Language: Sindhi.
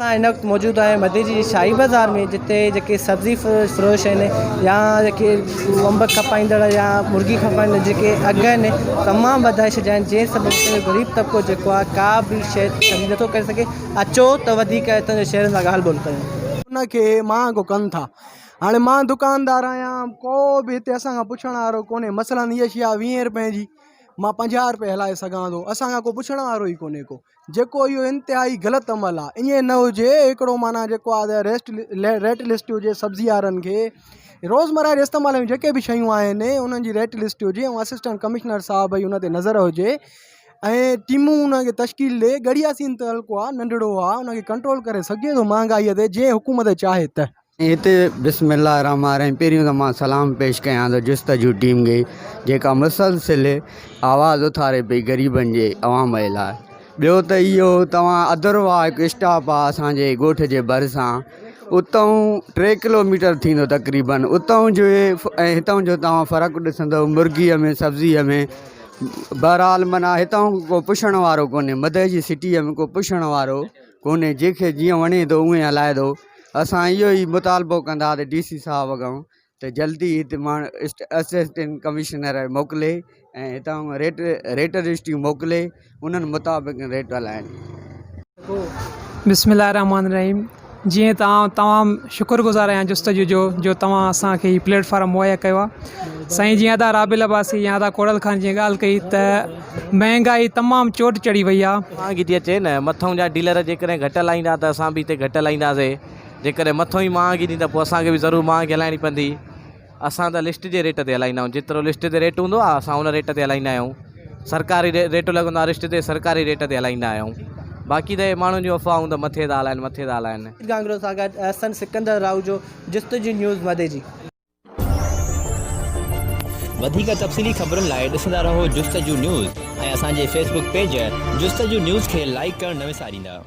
اسان هن وقت موجود آهيون مديجي جي شاهي بازار ۾ جتي جيڪي سبزي فروش آهن يا جيڪي انب کپائيندڙ يا مرغي کپائيندڙ جيڪي اگهه آهن تمام وڌائي ڇڏيا آهن جنهن سبب هتي جو غريب طبقو جيڪو آهي ڪا به شيء خريد نٿو ڪري سگهي اچو ته وڌيڪ هتان جي شهرين سان ڳالهه ٻولهه ڪيون. ان کي مهانگو ڪن ٿا هاڻي مان دڪاندار آهيان ڪو به هتي اسان کان پڇڻ وارو ڪونهي مثلاً هيء شيء آهي ويهين رپئي جي مان 50 رپئي هلائي سگهان ٿو اسان کان ڪو پڇڻ وارو ئي ڪونهي ڪو جيڪو اهو انتهائي غلط عمل آ ائين نه هجي هڪڙو معنيٰ جيڪو آ ته ريسٽ ريٽ لسٽ هجي سبزي وارن کي روزمره جي استعمال جون جيڪي به شيون آهن انهن جي ريٽ لسٽ هجي ۽ اسسٽنٽ ڪمشنر صاحب جي ان تي نظر هجي ۽ ٽيمون ان کي تشڪيل ڏي ڳڙهياسين تعلقو آ ننڍڙو آ ان کي ڪنٽرول ڪري سگهجي ٿو مهانگائي تي جي حڪومت چاهي ته. هتي بسم الله الرحمٰن الرحيم پهريون ته مان سلام پيش ڪيان ٿو جستجو ٽيم کي جيڪا مسلسل آواز اٿاري پئي غريبن جي عوام جي لاء ٻيو ته اهو توهان ادروا هڪ اسٽاپ آ اسان جي ڳوٺ جي ڀرسان اتان ٽي ڪلو ميٽر ٿيندو تقريبن اتان جو ۽ هتان جو توهان فرق ڏسندو مرغي ۾ سبزي ۾ بهرحال معنيٰ هتان ڪو پڇڻ وارو ڪونهي مدئجي سٽيء ۾ ڪو پڇڻ وارو ڪونهي جنهن کي جيئن وڻي ٿو اونئي هلائي ٿو اسان اهو ئي مطالبو ڪندا ته ڊي سي صاحب کان ته جلدي هتي ماڻهو اسسٽنٽ ڪمشنر موڪلي ۽ هتان ريٽ ريٽ رجسٽريون موڪلي انهن مطابق ريٽ هلائن. بسم الله الرحمٰن الرحيم جيئن ته آئون تمام شڪر گذار آهيان جستجو جو جو توهان اسان کي هي پليٽ فارم مهيا ڪيو آهي سائين جيئن ادا رابيل عباسي يا ادا ڪوڙل خان جيئن ڳالهه ڪئي ته مهنگائي تمام چوٽ چڙهي وئي آ. مهانگي ٿي اچي نه مٿئون جا ڊيلر جيڪڏهن گهٽ هلائيندا ته اسان به هتي گهٽ هلائينداسي جيڪڏهن مٿئون ئي مهانگي ٿي ته پوء اسان کي به ضرور مهانگي هلائڻي پوندي اسان ته لسٽ جي ريٽ تي هلائيندا آهيون جيترو لسٽ تي ريٽ هوندو آهي اسان ان ريٽ تي هلائيندا آهيون سرڪاري ريٽ لڳندو آهي لسٽ تي سرڪاري ريٽ تي هلائيندا آهيون باقي ته ماڻهن جون افواهون ته مٿي ٿا هلائن مٿي ٿا هلائن. گانگرو سان گڏ احسن سڪندر راهوجو جستجو نيوز مديجي. وڌيڪ تفصيلي خبرن لاء ڏسندا رهو جستجو نيوز ۽ اسان جي فيس بڪ پيج جستجو نيوز کي لائيڪ ڪرڻ نه وساريندا.